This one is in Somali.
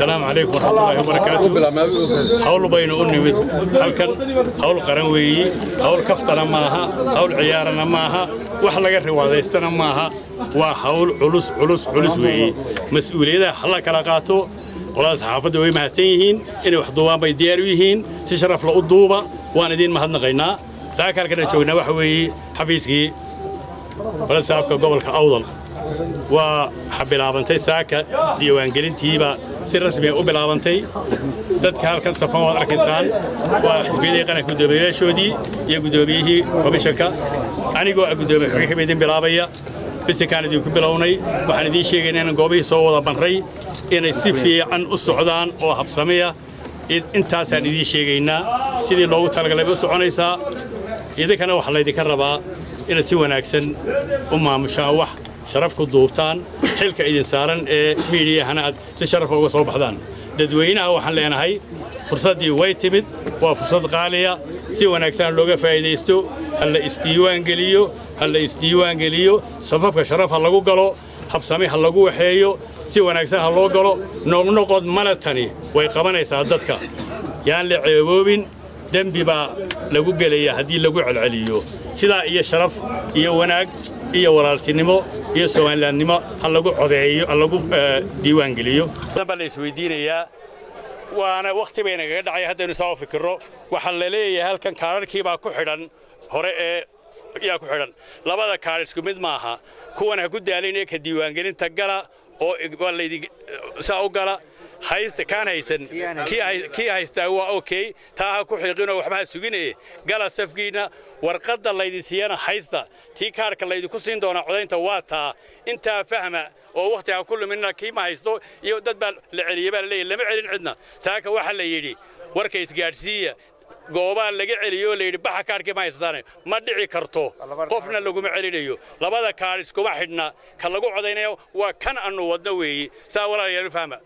Asalaamu calaykum waraxmatullaahi wabarakaatu. Hawl baynu u nimid halkan, hawl qaran weeyi, hawl kaftana maaha, hawl ciyaarana maaha, wax laga riwaadaystana maaha. Waa hawl culus culus culus weeyi. Mas-uuliyadaha hala kala qaato. Qolada saxaafadda way mahadsan yihiin, inay wax duubaan bay diyaar u yihiin, si sharaf la u duuba, waan idiin mahadnaqaynaa. Saaka halkana joognaa waxa weeye xafiiskii balasaafka gobolka Awdal. Waa bilaabantay saaka diiwaangelintiiba, si rasmiya u bilaabantay. Dadka halkan safan waad arkaysaan, waa xisbiyadii qaranka guddoomiyeyaashoodii iyo guddoomiyihii komishanka. Anigoo ah guddoomiye xogey ka idin bilaabaya bisinkaan idinku bilownay. Waxaan idiin sheegaynaa inaan goobihii soo wada banray, inay si fiican u socdaan oo habsamiya. Intaasaan idiin sheegaynaa, sidii loogu talagalay bay u soconaysaa. Idinkana waxaa laydinka rabaa inaad si wanaagsan u maamushaan, wax sharaf ku duubtaan, xilka idin saaran ee miidiyahana aad si sharafa uga soo baxdaan. Dadweynaha waxaan leenahay, fursaddii way timid, waa fursad qaaliya, si wanaagsan looga faa'iidaysto. Ha la isdiiwaan geliyo, ha la isdiiwaan geliyo. Safafka sharaf ha lagu galo, habsami ha lagu waxeeyo, si wanaagsan ha loo galo. Noqnoqod male tani way qabanaysaa dadka. Yaan la ceeboobin, dembi baa lagu gelayaa haddii lagu celceliyo. Sidaa iyo sharaf iyo wanaag iyo walaaltinimo iyo Somalilandnimo ha lagu codeeyo, ha lagu diiwaan geliyo. Baa la isweydiinayaa, waana wakhti bay nagaga dhacay haddaynu saa u fikirro. Waxaa la leeyahay halkan kaararkii baa ku xidhan hore ee yaa ku xidhan. Labada kaar isku mid maaha. Kuwan ha ku daalin ee ka diiwaangelinta gala oo waa laydin saa u gala. Haysta kaan haysan, kii haystaa waa okay. Taa ha ku xiiqinoo waxba ha sugine, gala safkiinna. Warqadda laydin siiyana haysta, tii kaarka laydinku siin doonaa codaynta waa taa. Intaa fahma oo wakhti ha ku luminna. Kii ma haysto iyo dad baa la celiyey baa la leeyahy. Lama celin cidna. Saaka waxaa la yidhi warka isgaadhsiiya, goobaa laga celiyo oo la yidhi baxa, kaarkii ma haystaane. Ma dhici karto, qofna laguma celinayo. Labada kaar iskuma xidhna, ka lagu codaynaya waa kan annu wadno weeyi. Saa walaalayaal fahma.